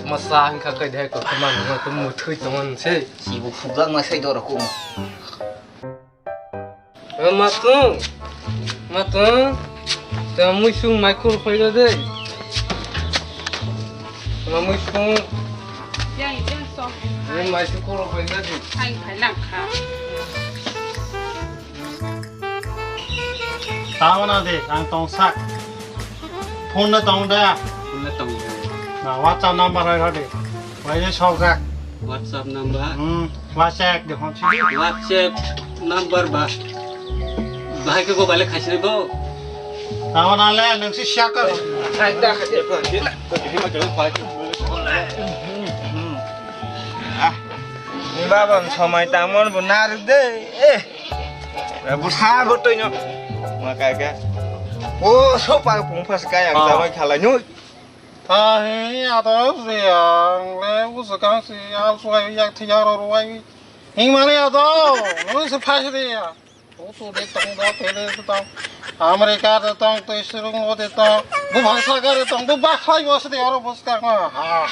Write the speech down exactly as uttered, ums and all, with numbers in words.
Masa hingkha kai dai ko khaman ma tum muthui tongon se. Sibu phugak ma sai doro ko. Eh, matung. Matung. Ta muisung mai khur phai da de. Ma muisung. Yang, yang sok. Ni mai su khur phai da de. Ai, phai lang kha. Tamo na de, ang tong sak. Phone na tong da. Phone na tong da. Na WhatsApp number hai ra de. Wai de sok jak. WhatsApp number. Hmm, WhatsApp de hon si. WhatsApp number ba. Bahai ke go bale khasire go. Tamo na le, nang si siya ka. Hai da khasire. Hmm. Ah, ni baba somai tamon bu nar de. Eh. Bwsa bo twi no. Ma kai ka. O so pa pung phas kai ang. Ah. Jawai khalai no. Ta he ya to se ang le u se kang se ya su ai ya thi ya ro ro ai. Hing mani ya to. No se phas de ya. O tu de tong da te de tong. America de tong, te sirung o de tong. Bu bhasa ga de tong. Bu ba khai bo se de oro bus ka. Ha.